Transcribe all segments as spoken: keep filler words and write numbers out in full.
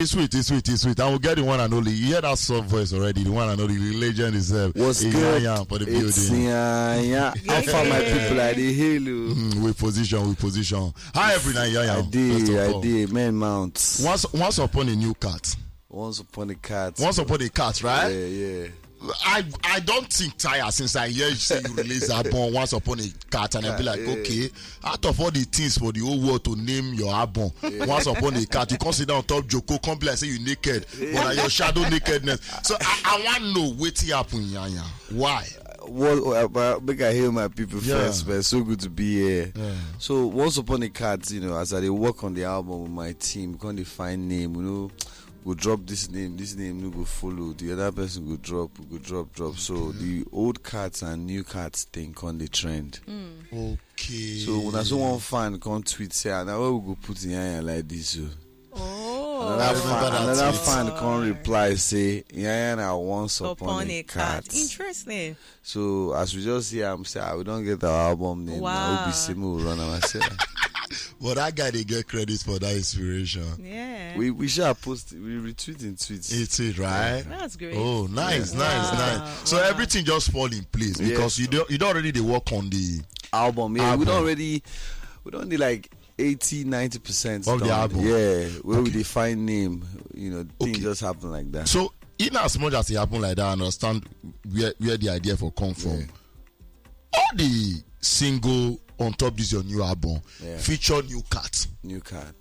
It's sweet, it's sweet, it's sweet. And we get the one and only. You hear that soft voice already, the one and only, the legend himself. What's good? Yanya for the building. It's Yanya. How far, my people? I dey hail you. Mm, we position, we position. Hi, every night, Yanya. I did, I did. Man, mount. Once, once upon a new cat. Once upon a cat. Once upon a cat, right? Yeah, yeah. I I don't think tire since I hear you say you release album Once Upon a Cat, and I be like, yeah, okay, out of all the things for the whole world to name your album, yeah, Once Upon a Cat, you come sit down on top Joko, come be like say you naked, yeah, but na your shadow nakedness. So I, I want to know wetin happen, Yanya. Why? Well, uh, uh, make I hail my people, yeah, first, man. So good to be here. Yeah. So Once Upon a Cat, you know, as I dey work on the album with my team, come dey find name, you know, go drop this name, this name no go follow, the other person go drop, go drop, drop. So, okay, the old cats and new cats thing come dey trend. Mm. Okay. So when I saw one fan come tweet say, "Ah, now where we go put Yanya like this?" So, oh, another fan, another fan come reply say, "Yanya na Once Upon a Cat." Interesting. So as we just hear am say, "Ah, we don get our album name. Wow. Now we be say make we run am." I say, but that guy dey get credit for that inspiration. Yeah. We we shall post, we retweet in tweets. It's it, right? That's great. Oh, nice, yeah, nice, wow, nice. So, wow, everything just fall in place, yeah, because you don't you don't already dey work on the album. Yeah, we don, album, already, we don dey like eighty, ninety percent of the done, album. Yeah, where we, okay, define name, you know, things, okay, just happen like that. So, in as much as it happen like that, I understand where where the idea for come from. Yeah. All the single on top this your new album, yeah, feature new cat. New cat.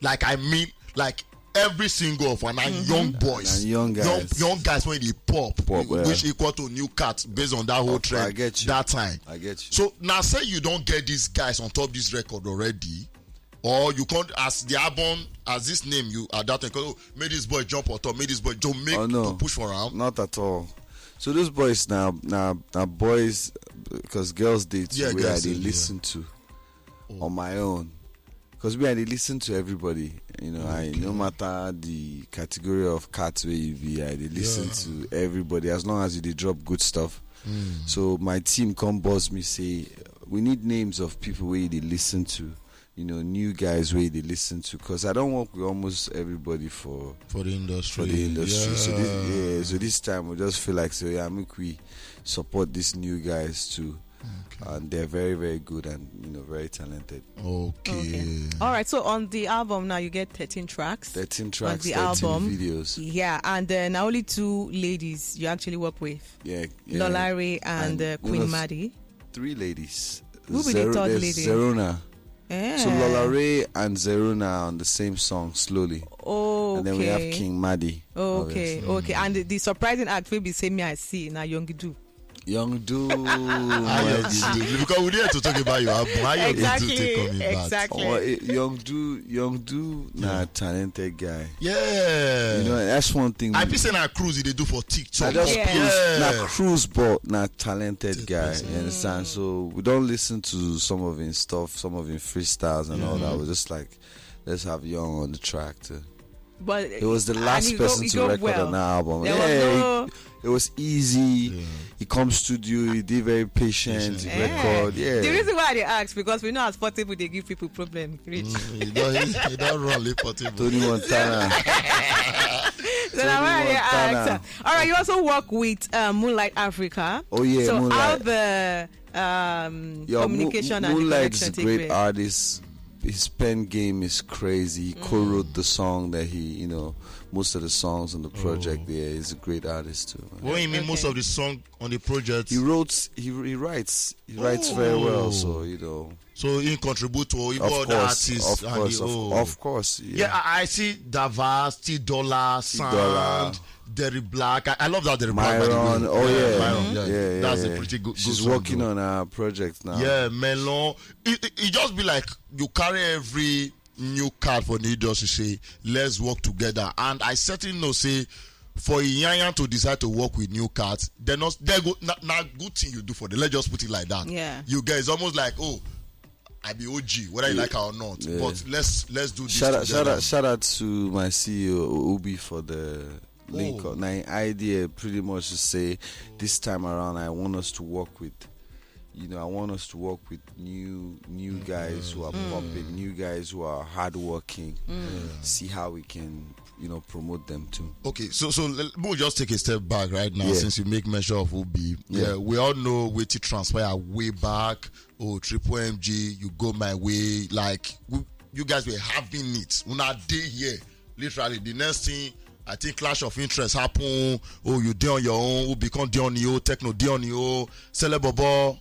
Like, I mean, like, every single of one, and, mm-hmm, young boys, and young guys, young, young guys when they pop, pop, yeah, which equal to new cat based on that whole, oh, trend, I get you, that time. I get you. So now say you don't get these guys on top this record already, or you can't, as the album, as this name you are that thing, 'cause, oh, make this boy jump on top, make this boy jump, make, oh, no, to push for am. Not at all. So those boys now, now, now boys, because girls dey too, yeah, where girls dey, yeah, listen to, oh, on my own. Because me, I dey listen to everybody. You know, I, okay, no matter the category of cat where you be, I dey listen, yeah, to everybody as long as you dey drop good stuff. Mm. So my team come buzz me say, "We need names of people where you dey listen to. You know, new guys where you dey listen to." 'Cause I don work with almost everybody for, for the industry. For the industry. Yeah. So this, yeah, so this time we just feel like, so yeah, make we support these new guys too. Okay. And they're very, very good and, you know, very talented. Okay. Okay. All right. So on the album now, you get thirteen tracks. Thirteen tracks, on the thirteen album, videos. Yeah, and then only two ladies you actually work with. Yeah, yeah. Lola Ray and, and, uh, Queen, you know, Maddie. Three ladies. Who be the third lady? Zerona. Eh. So Lola Ray and Zerona are on the same song, Slowly. Oh, and then we have, okay, King Maddie. Okay, obviously. Okay. And the, the surprising act wey be say me I see na Young Du. Young Du. How Young Du? Because we there to talk about your album. How Young Du take coming back? Exactly. Oh, eh, Young Du, Young Du, na talented guy. Yeah. You know, that's one thing I be say na cruise they do for TikTok. I just cruise, yeah, na cruise, but na talented guy. You understand? So we don't listen to some of his stuff, some of his freestyles and all that. We just like, let's have Young on the track too. But it was the last person to record on that album. Yeah, it, it was easy. Yeah. He come studio, he did very patient, he record. Yeah. The reason why I dey ask, because we know as Portable dey give people problem, reach. Mm, he don, he, he don run like Portable. Tony Montana. So that's why I dey ask. All right, you also work with, uh, Moonlight Africa. Oh yeah, so Moonlight. How the, um, communication and the connection take place? Moonlight is a great artist. His pen game is crazy. He co-wrote the song that he, you know, most of the songs on the project there. He's a great artist too, man. What you mean, most of the song on the project? He wrote, he, he writes, he writes very well. So, you know. So he contribute to even other artists. Of course, of course, yeah. Yeah, I, I see Davas, T Dollar, Sound, Derry Black. I, I love that Derry Black, by the way. Myron, oh yeah, Myron, yeah, yeah, that's a pretty good. She's working on her project now. Yeah, Melon. It, it, it just be like you carry every new card for the industry, say, "Let's work together." And I certainly know, say, for Yanya to decide to work with new cards, they're not, they go, na, na good thing you do for them. Let's just put it like that. Yeah. You guys almost like, "Oh, I be O G, whether you like it or not." Yeah. But let's, let's do this together. Shout out, shout out, shout out to my C E O, Ubi, for the link up. Na him idea pretty much to say, this time around, I want us to work with you know, I want us to work with new new guys who are popping, new guys who are hardworking. See how we can, you know, promote them too. Okay, so so le- we'll just take a step back right now, Yeah. Since you make mention of Ubi. Yeah, Yeah. We all know what to transpire way back. Oh, triple M G, you go my way. Like we, you guys were having it. When I day here, literally the next thing, I think clash of interest happen. Oh, you dey on your own. Who become dey on your own? Techno dey on your own. Celebobo.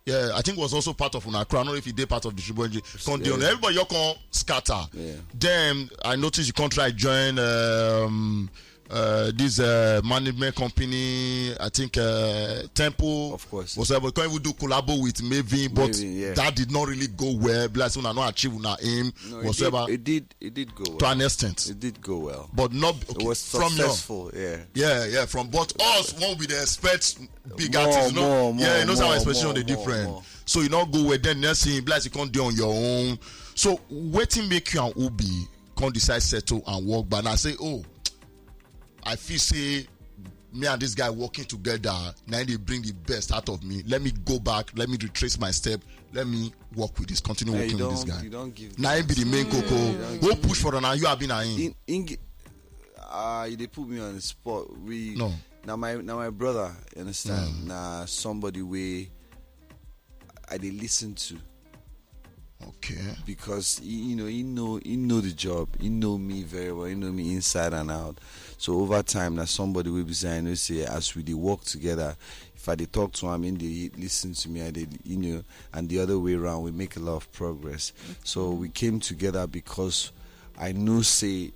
Yeah, I think was also part of Unacra. I don't know if he did part of the triple M G. Come dey on. Yeah. Everybody you come scatter. Yeah. Then I noticed you come try join um, uh, this uh, management company. I think uh, Temple. Of course. Whatsoever. Can't even do collabo with Maven, but Maven, yeah. That did not really go well. Bless una not achieve una aim No, it whatsoever. Did, it did it did go well. To an extent, It did go well. But not okay, It was from your successful. Yeah. Yeah, yeah. From but us, what we dey expect big More, artists, you know? more, more, Yeah, you know how more, expression more, dey more, different. More. So you not go with them next thing, bless you can't do on your own. So waiting make you and Ubi can't decide settle and work, but I say, oh, I feel say me and this guy working together, now they bring the best out of me. Let me go back, let me retrace my step, let me work with this, continue Yeah, working you with this don't- guy. You don't give. Now him be the main coco. Who push for now? You have been in. In, in, ah, you dey put me on the spot. We No. Now my now my brother, you understand? Now somebody we I dey listen to Okay. because he, you know he know he know the job. He know me very well. He know me inside and out. So over time, now somebody will be saying, you say as we dey work together. If I dey talk to him, he dey listen to me. I dey, you know, and the other way around, we make a lot of progress. So we came together because I know say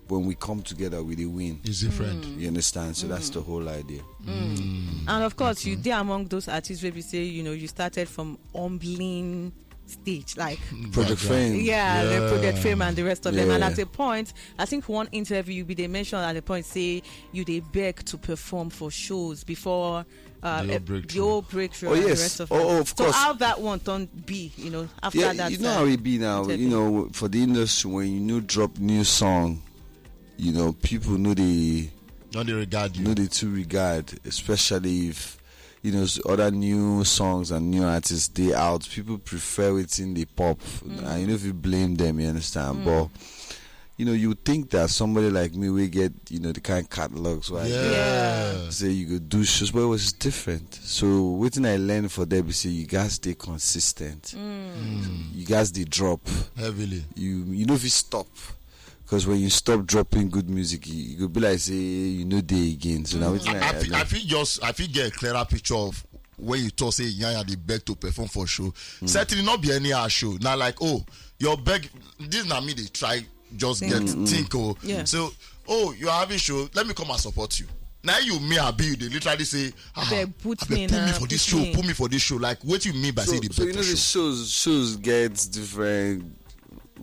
when we come together, we dey win. It's different. You understand? So that's the whole idea. And of course, you dey among those artists wey be say, you know, you started from humbling stage, like Project Fame. Yeah, the Project Fame and the rest of them. And Yeah. At a point, I think one interview you be they mentioned at a point say you dey beg to perform for shows before uh, The whole eh, breakthrough. the whole breakthrough Oh, and the yes. rest of Oh, them. oh, of So course. How that one turned be, you know, after Yeah, that. You know uh, how it be now. interview. You know, for the industry, when you know drop new song, you know people know they Don't they regard you? know they too regard, especially if you know s- other new songs and new artists they out. People prefer it in the pop, and you know if you blame them, you understand. But you know you think that somebody like me we get you know the kind of catalogs where I get Yeah. say you go do shows, but it was different. So wetin I learned for there be say you guys stay consistent. You guys dey drop. Heavily. You you know if you stop, because when you stop dropping good music, you, you go be like say you know day again. So now wetin I, I, I, feel, I feel just I feel get a clearer picture of when you talk say Yanya they beg to perform for show. Certainly not be any our show. Now like oh your beg this na me they try just get think oh Yeah. So oh you are having show, let me come and support you. Now you me abi you dey literally say ah, Abeg, put abeg, me put me na, for this put show, me. Put me for this show. Like what you mean by so, say the so beg you know for the show? shows shows get different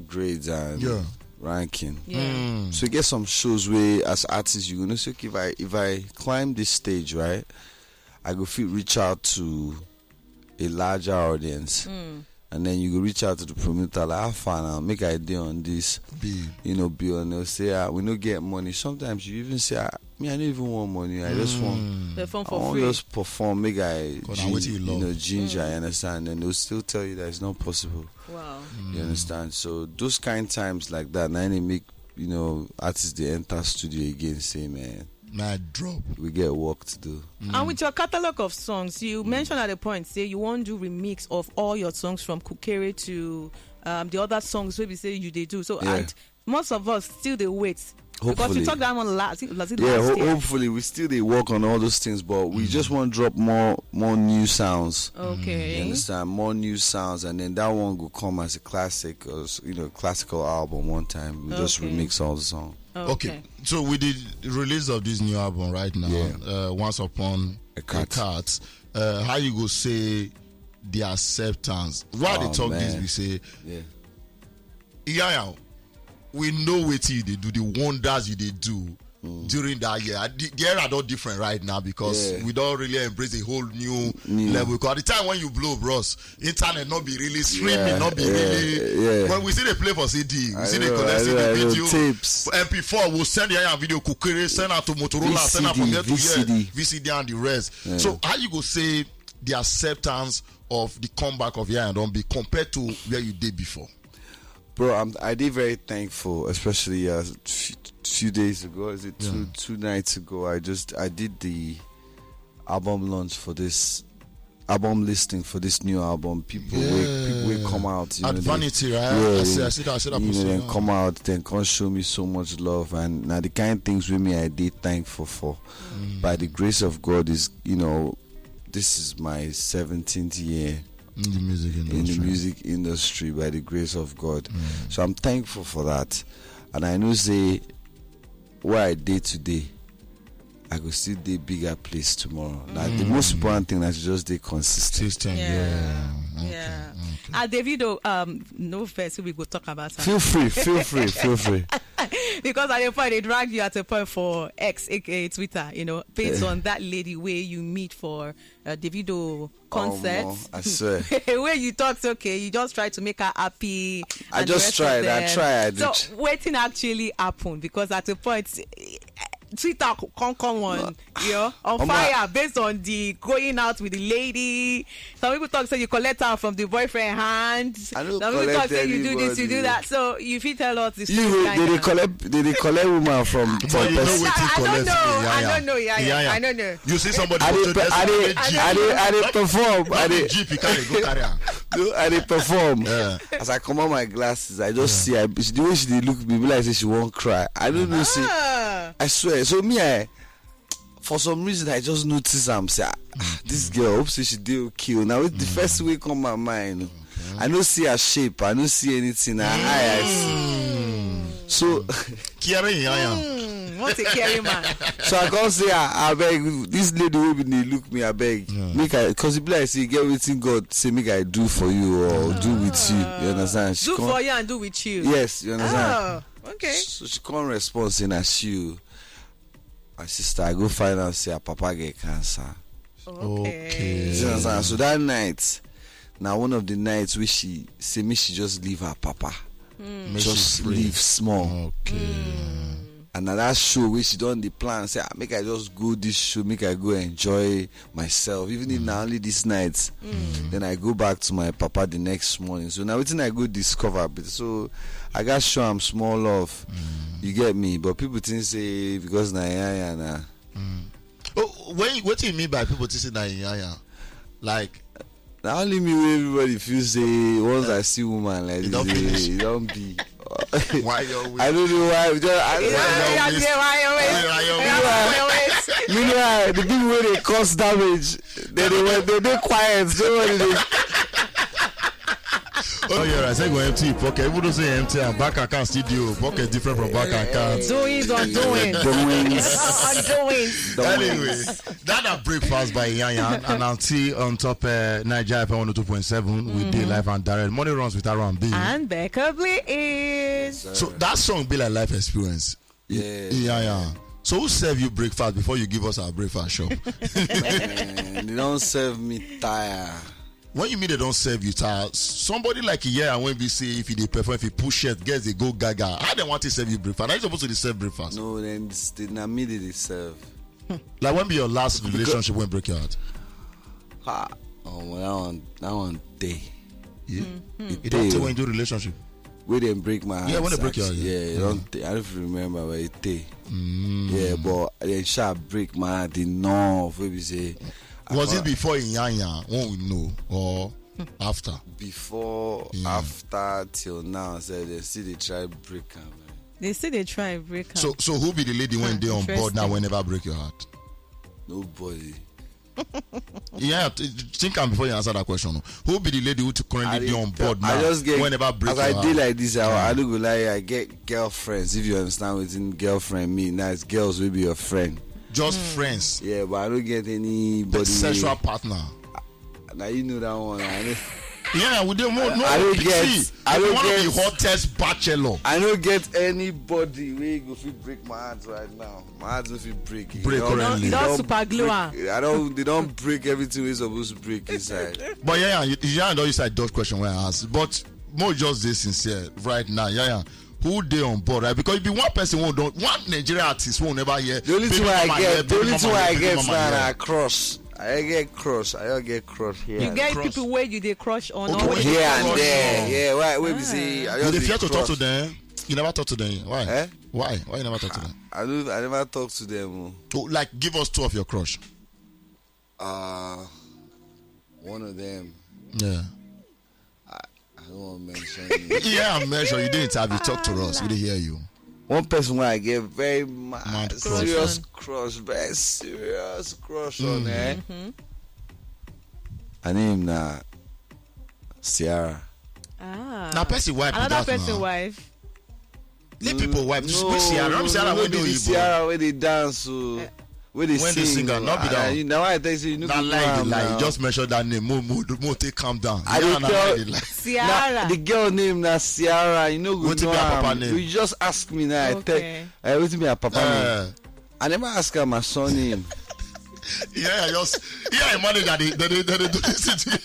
grades and Yeah. ranking. Yeah. So you get some shows where as artists you go know say okay if I if I climb this stage right, I go fit reach out to a larger audience. And then you go reach out to the promoter like how far now make I dey on this Be you know be on they'll say ah we no get money. Sometimes you even say ah me I no even want money, I just want Perform I for want free. Just perform make I Cause na gi- wetin you you love. Know ginger you understand and they'll still tell you that it's not possible. Wow. You understand? So those kind times like that, now they make you know artists they enter studio again. Say man, my drop. We get work to do. And with your catalog of songs, you mentioned at a point say you want to do remix of all your songs from Kukere to um, the other songs wey be say you dey do. So Yeah. And most of us still dey wait. Because Hopefully. You talk that one last, was it Yeah, last ho- year? Hopefully we still they work on all those things, but we just want to drop more more new sounds. You Okay. Understand? More new sounds, and then that one will come as a classic, or s- you know, classical album one time. We just Okay. Remix all the song. Okay. So with the release of this new album right now, Yeah. uh, Once Upon A a Cat. Cat, uh, how you go say the acceptance? Why they Oh, talk this? Man. We say, Yeah. yeah, yeah, we know what you they do, the wonders you they do during that year. Uh, The, the era not different right now because Yeah. We don't really embrace a whole new New. Level. Because at the time when you blow, bros, internet not be really streaming, Yeah, not be yeah, really. Yeah. When we see they play for C D, we I see they know, collect I know, C D I know, video. Tapes. For M P four, we'll send your video, Kukere, send out to Motorola, send out for V C D, get to V C D. Hear, V C D and the rest. Yeah. So how you go say the acceptance of the comeback of Yaya don be compared to where you dey before? Bro, I'm, I did very thankful, especially uh, few, few days ago. Is it two Yeah. two nights ago? I just I did the album launch for this album listing for this new album. People will, people will Yeah. come out. You At know, they, Vanity, right? yeah, I see, yeah. I see that. I see that You post. know, then Yeah. come out, then come show me so much love, and now the kind of things with me I did thankful for. By the grace of God is you know, this is my seventeenth year In the music in the industry. music industry by the grace of God. So I'm thankful for that. And I know say where I dey today, I go still dey bigger place tomorrow. Now the most important thing na to just dey consistent. System, Yeah. yeah. Okay, Yeah. okay. Ah, Davido, um, no first, we go talk about her. Feel free, feel free, feel free. Because at a point, they dragged you at a point for X, A K A Twitter, you know, based on that lady where you meet for uh, Davido concert. Omo, I swear. Where you talk, say, okay, you just try to make her happy. I and the just rest of tried, I them. tried. So, waiting actually happened because at a point, eh, Twitter c- come come on, you know, on Omo, fire based on the going out with the lady. Some people talk say you collect her from the boyfriend hand. I no Some people collect talk say you do this, you do anybody. that. So you fit tell us the story. You kind they, they of. collect they, they collect woman from But you know person. wetin I don't collect know. me, I Yaya. don't know. Yeah, yeah. Yaya. I don't know. You see somebody I go dey to pe- I dey Desperate Jeep. I dey I dey perform. I Not the dey Jeep, you carry go carry am. No, I dey perform. Yeah. As I come out my glasses, I just see I, the way she dey look me, be like say she won't cry. I don't know. See, Ah. I swear. So me, I for some reason I just notice am say ah, ah, this girl hope say she dey okay. Now the first way come my mind. I no see her shape. I no see anything. Her eye I see. So Caring Yaya. Mm, what a caring man. So I can't say I, I beg this lady will be dey look me. I beg Yeah. make I because if like say get wetin God say make I do for you or do with you. You understand? She Do can't- for you and do with you. Yes, you understand. Oh, okay. So she can't respond saying that she. My sister, I go find out say her papa get cancer. Okay. You understand? So that night, now one of the nights where she say me she just leave her papa. Make Just she free. leave small. Okay. And now that show where she done the plan, say ah, make I just go this show, make I go enjoy myself. Even if now only this night, then I go back to my papa the next morning. So now wetin I go discover, but so I got show am small love. You get me? But people think say because na yaya na. Oh, when what do you mean by people think say na yaya? Like Now only me where everybody feel say once I see woman like You this, don't eh, finish. It don't be. Why you always I don't know why. Just, I, Yeah, yeah, yeah, yeah, why you always- Why you always- why you always- Meanwhile, the people where they cause damage, they they were they they quiet. Nobody they. Oh yeah, I say go empty your pocket. Even though say empty and bank account still due. Pocket different from bank account. Doings or doings. Doings. Undoings. Anyway, that a breakfast by Yaya and Auntie on top uh, Niger F M one oh two point seven. We dey live and direct. Money runs with R and B. And Becca Blee is. So that song be like life experience. Yeah. Yeah, yeah. So who serve you breakfast before you give us our breakfast shop? Man, they don't serve me tire. When you mean they don't serve you tire, somebody like Yaya when we say if he dey perform, if he push it, guess they go gaga. How they want to serve you breakfast? Are you supposed to dey serve breakfast? No, then it's- they na me they dey serve. Like when be your last relationship when break your heart? Ha. Oh, well, that one, that one day. Yeah. It You don't dey. Tell when you do relationship. Where they break my heart. Yeah, when they break your heart, Yeah, yeah. you don't. T- I don't remember where it day. Yeah, but they shall break my heart enough. Where we say. I Was it can't- before in Yanya? When we know or after? Before, Yeah. after, till now, so they still they try break am. Man. They say they try break am. So, so who be the lady when Ah, they on board now? Interesting. When never break your heart? Nobody. Yeah, t- think am before you answer that question. Who be the lady who t- currently I dey dey on tell- board I now? just get Whenever break as your I heart. Dey like this, I, I don't go lie. I get girlfriends. If you understand what in girlfriend mean, now it's girls will be your friend. Just friends. Yeah, but I don't get anybody. Sexual partner. Now you know that one. I know. Yeah, we don't want no. I don't get. See, I don't get the hottest bachelor. I don't get anybody where go fit break my heart right now. My heart no fit break. Break They don't- currently. they Don't don't super glue break- am. I don't. They don't break everything we're supposed to break inside. But yeah, yeah, you, you don't use that dodge question where I ask. But more just this sincere right now. Yeah, yeah. Who they on board, right? Because if be one person who don't, one Nigerian artist who never hear. The only thing I get, the only thing I get, man, I cross. I get crush. I don't get crush here. You and get Crush. people where you dey crush on. Okay, Or what where you Here dey and crush there. on. Yeah, why? Where we say I You just dey dey fear to talk crush. To them. You never talk to them. Why? Eh? Why? Why you never talk to them? I don't. I never talk to them. So, like, give us two of your crush. Oh. Uh, one of them. Yeah. I, I don't want to mention it. Yeah, I'm sure you didn't have you talk to us. We didn't hear you. One person where I get very mad, Mad crush. serious crush, very serious crush on her. Her name na Ciara. Ah. Now, person wife. Another That's person now. Wife. Leave people wife. No, Which Ciara? no, I'm Ciara. no, When be do the you? Ciara where they dance. So where they When they sing. sing, no be And that I- one. Now I tell you, you know, That lie, the lie. You just mentioned that name. Mo, mo, mo, take calm down. I Yeah, dey na tell- lie, the lie. Ciara. The girl name na Ciara. You know, Wetin know be her papa am. Name? You just ask me now. I tell. Okay. Uh, wetin be her papa name? Uh, I never ask her my surname. yeah, just yeah, I manage that they, they, they, they do this. Thing.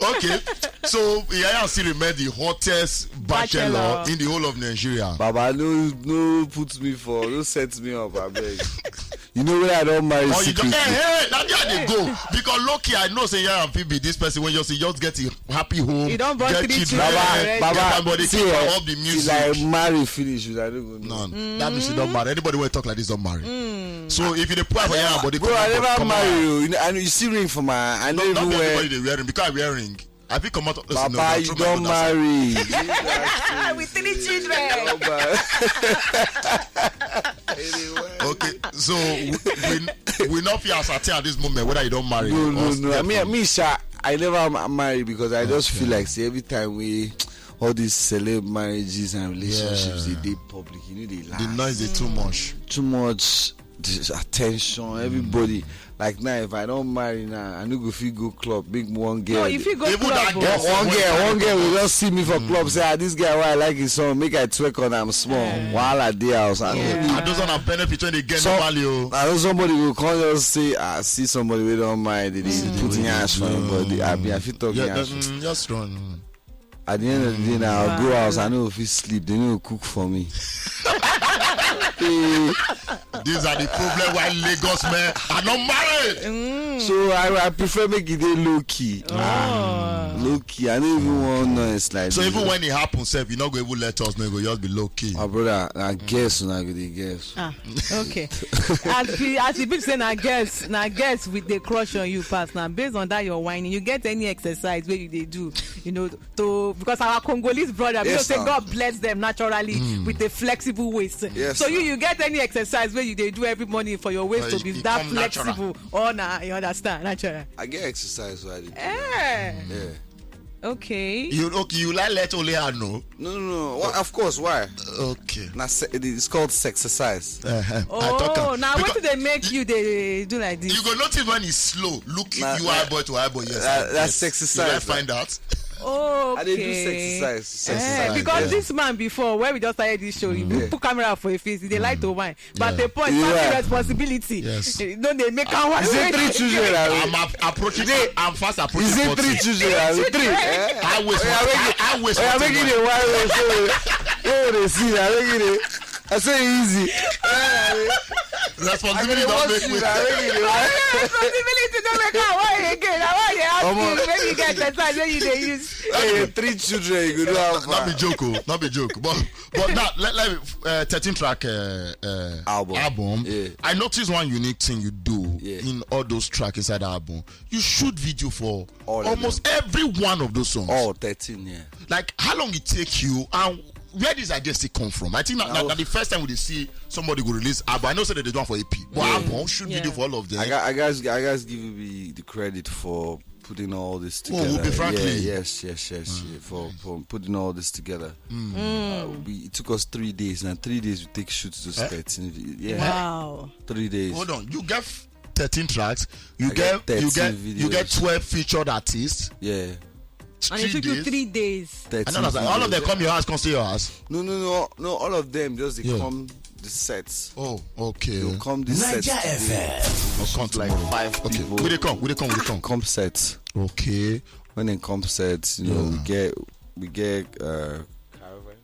Okay, so yeah, I still remain the hottest bachelor, Bachelor. In the whole of Nigeria. Baba, no, no, put me for, no set me up, I beg. You know where I don't marry. Oh, you just, Secretly. Hey, hey, now there they go. Because lucky, I know say yeah, fit be this person when you see just get a happy home. You don't born Get three children. children Baba, already. Baba, Get somebody see, keep eh, all the music. Till I marry finish, I don't go know. No, that means you don't marry. Anybody will talk like this don't marry. So if you dey pour for yeah, body Bro, come I out, never come marry out. You. You know, and you see ring for my. I No, never not be wear. Everybody dey wearing because I wear ring. I fit come out. Listen, no, Baba, no, you throw my don't phone outside. Marry. With three children. Baba. Okay, so we we, we not feel as at this moment whether you don't marry. No, no, Or no. I mean, I mean, sha, I never ma- marry because I just feel like say every time we all these celeb marriages and relationships Yeah. They dey public, you know, they last. The noise is too much. Too much dis- attention. Everybody, like now, if I don't marry now, I no go fit go club. Make one girl. No, if you go Even club, that oh. girl- One, one girl will just see me for club. Say, ah, this guy, why I like his song, make I twerk on am small. Wahala dey house. I no Yeah. need And those one are benefit when they get So- normally. Oh. I know somebody will come just say, ah, see somebody we don't mind. They put in ash for him body. I be, I fit talk Yeah, in ash. mm, just run. At the end of the day, now I'll go house. I know if you sleep, they no cook for me. Eh, These are the problem why Lagos men are not married. so I, I prefer make it dey low key. Low key. I don't even want noise like So this. Even when it happens, sef, you not go even let us know. You go just be low key. My brother, I guess una go dey guess. Ah, okay. As the as the people say na girls, na girls with the crush on you pass. Now based on that your whining, you get any exercise where you they do, you know, to because our Congolese brother, we Yes, say sir. God bless them naturally with a flexible waist. Yes, So you sir. You get any exercise where you they do every morning for your waist Uh, to it- be it that come natural. Flexible? Or na you understand natural. I get exercise why I dey do. Eh. Yeah. Okay. You okay? You like let only her know. No, no, no. What, of course, why? Okay. Na se- it's called sexercise. Uh-huh. Oh, now what do they make you they do like this? You go notice when it's slow. Look Nah, you nah. Eyeball to eyeball. Yes. That- I that's get. exercise, You like though. Find out. Oh, okay. I dey do sexercise. Eh, Sexerise. Because Yeah. This man before, where we just started this show, he put camera for his face. He dey like to wine, but Yeah. the point, Yeah. Family responsibility. Yes. No, they make our Is it three children? I I'm ap- approaching. Is it- I'm fast Is approaching it forty. Three children? I mean, three. I waste. Oh, yeah, forty. make it- I, I waste. Oh, yeah, forty make it now. A while. So, oh, they see. I make it. A- I say easy. Responsibility I don't want make you. Way. I make it. A while. Responsibility don't make our wine again. I want you ask Omo. You maybe you get the time when you they use. Hey, three children. You go do how Not be far? Joke. Oh. Not be joke. But but now let let me uh, thirteen track uh, uh, Album. Album. Yeah. I noticed one unique thing you do Yeah. In all those tracks inside the album. You shoot video for All of almost every one of those songs. All thirteen. Yeah. Like how long it take you and where these ideas still come from? I think that, that, Oh. that the first time we dey see somebody go release album. I know say they dey do one for A P, but album shoot Yeah. Video for all of them. I got. I guys. I guys give you the credit for putting all this Oh, together. we'll be frankly. Yeah, yes, yes, yes. Yeah, for, for putting all this together. Uh, we, it took us three days, and three days we take shoots to Eh? thirteen. Yeah, Wow. Three days. Hold on, you get f- thirteen tracks. You I get, get you get thirteen you get videos. Twelve featured artists. Yeah. And it took you three days. I don't Thirteen understand. All of them videos. Come your house, come stay your house. No, no, no, no. All of them just they Yeah. Come the sets. Oh, okay. They come the Niger sets. F M. I'll come Like tomorrow. Five Okay, people. We dey come. We dey come. We dey come. Come sets. Okay. When they come sets, you know, we Yeah. get we get uh, caravan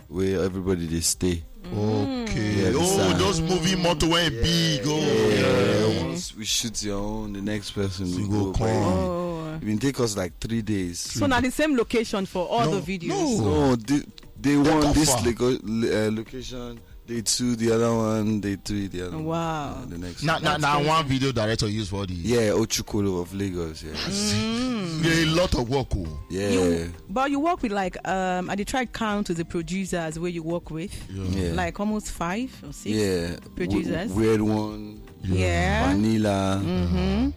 where everybody they stay. Okay. Yeah, oh, those movie motor when big. Oh, yeah. Yeah, once we shoot your own, the next person will go come. Oh. It been take us like three days. So now the same location for all the videos. No, no. No, the, they want this location. Day two, the other one, day three, the other one. Wow. Yeah, the next now, one. Now, now one video director use for the. Yeah, Ochukolo of Lagos. Yeah. Mm. Yeah, a lot of work. Oh. Yeah. You, but you work with, like, um, I dey try count the producers where you work with. Yeah. Yeah. Like almost five or six producers. Yeah. Weird One. Yeah. Vanilla. Mm-hmm.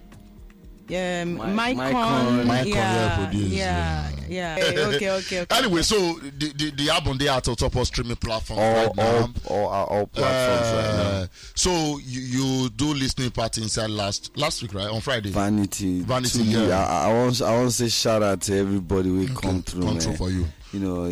Um, Micon, Micon, yeah, produce, yeah, yeah. Okay, okay, okay. Anyway, so the, the, the album they are on top of streaming platforms all, right now. All, all, all platforms right now. Uh, so you, you do listening party inside last last week, right? On Friday. Vanity, Vanity. Yeah. I, I want I want to say shout out to everybody who come through, come through for you. You know,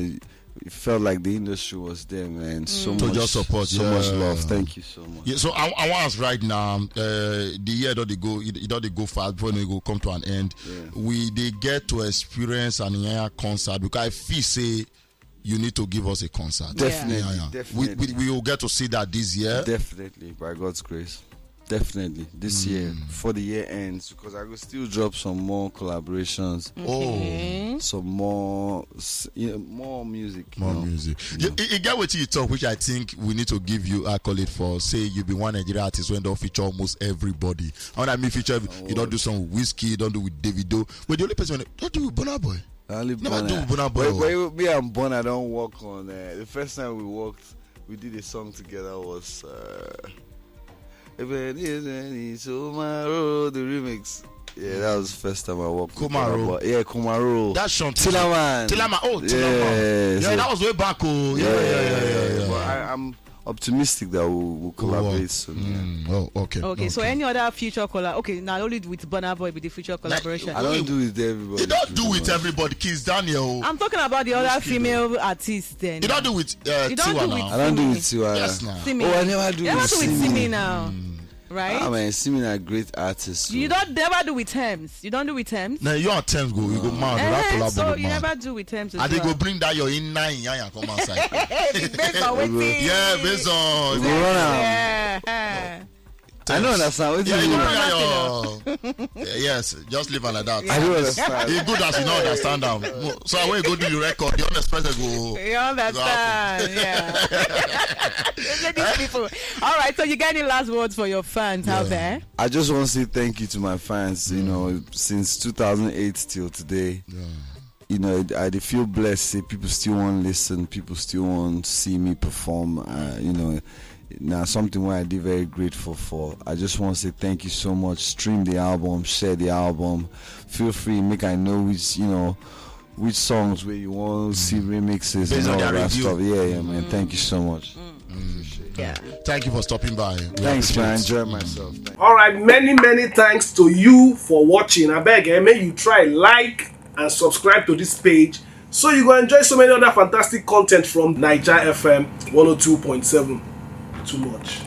it felt like the industry was there, man. So much, just support, so much love. Thank you so much. Yeah, so I, I want us right now. Uh, the year that they go, it, it that they go fast before they go come to an end. Yeah. We they get to experience an Inyanya concert because I feel say you need to give us a concert. Definitely, yeah, yeah. Definitely. We, we, we will get to see that this year. Definitely, by God's grace. Definitely this year for the year ends because I will still drop some more collaborations. Oh, some more, you know, more music. More music. You, you get what you talk, which I think we need to give you accolade for. Say you be one Nigerian artist when don't feature almost everybody. And when I mean feature, you don't do some with Wizkid, you don't do with Davido. But the only person don't do with Burna Boy. Never do with Burna Boy. But, but me and Burna don't work on. Uh, the first time we worked, we did a song together was. Uh, If it is any tomorrow, the remix. Yeah, that was the first time I worked with Kumaro. Yeah, Kumaro. That's Sean Tilaman. Tilaman. Oh, Tilaman. Yeah, that was way back. Oh, yeah, yeah, yeah, yeah. But I, I'm optimistic that we'll, we'll collaborate soon. Mm, oh, okay. Okay, so any other future collab? Okay, not only with Burna Boy, with the future collaboration. I don't do with everybody. You don't do with everybody. Kiss Daniel. I'm talking about the other female artists. Then you don't do with uh, Tiwa now. I don't do with Tiwa. Yes, now. Oh, I never do with Simi now. Right? Ah, man, Simi na great artist. You don't never do with Tems. You don't do with Tems. No, you and Tems go. You go mad. That collab so you never do with Tems. I dey go bring that your inner Inyanya come outside. Based on wetin. Yeah, based on. We go run am. Yeah. I don't understand. What do you mean? Yes, just leave her like that. I don't understand. It's good as you don't understand them. So I will go do the record. The unexpected go. You understand? Yeah. These people. All right. So you got any last words for your fans out there? I just want to say thank you to my fans. You know, since two thousand eight till today. Yeah. You know, I dey feel blessed. Say people still want to listen. People still want to see me perform. Uh, you know, now something where I dey very grateful for. I just want to say thank you so much. Stream the album, share the album. Feel free, make I know which you know which songs where you want to see remixes and all that stuff. Yeah, yeah, man. Thank you so much. Yeah. Thank you for stopping by. Thanks, man. Enjoy myself. All right, many many thanks to you for watching. I beg, eh, may you try like and subscribe to this page so you go enjoy so many other fantastic content from Niger F M one oh two point seven. Too much.